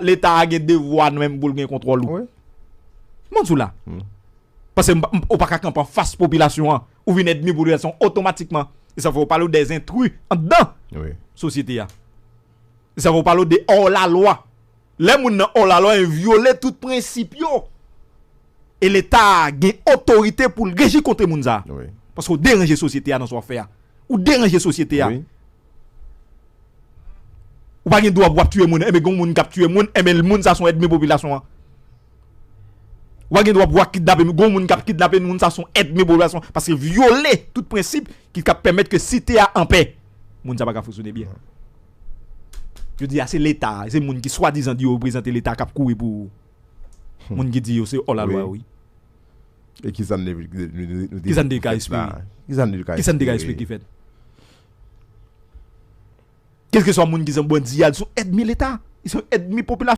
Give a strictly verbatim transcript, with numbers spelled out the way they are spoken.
Leta a gen devwa menm pou l gen kontwòl ou. Mwen di w la. Paske m pa- m- ou pa ka kanpe anfas popilasyon an. Ou vin èdmi popilasyon otomatikman. E sa fè w pale w dèz entri anndan sosyete a. E sa fè w pale w de hors la loi. Lè moun nan hors la loi, e vyole tout prensip yo. E Leta a gen otorite pou l reji kont moun sa. Paske w deranje sosyete a nan sa w ap fè a. Ou deranje sosyete a. Ou pa gen dwa pou w ap tiye moun, enben gen moun k ap tiye moun, enben moun sa se yon èdmi popilasyon an. Ou pa gen dwa pou w ap kidnape moun, gen moun k ap kidnape moun sa se yon èdmi popilasyon. Paske vyole tout prensip ki k ap pèmèt ke site a anpè. Moun sa pa ka fonksyone byen. Yo di a se Leta, se moun ki swadizan di yo reprezante Leta k ap kouri pou moun ki di yo se hors la loi wi. E kisa n te Kisa n te ka espere? Kisa n te ka Kisa n te ka espere ki fèt? Kèlkeswa moun ki se yon bandi a, li se yon èdmi Leta. Li se yon èdmi popilasyon.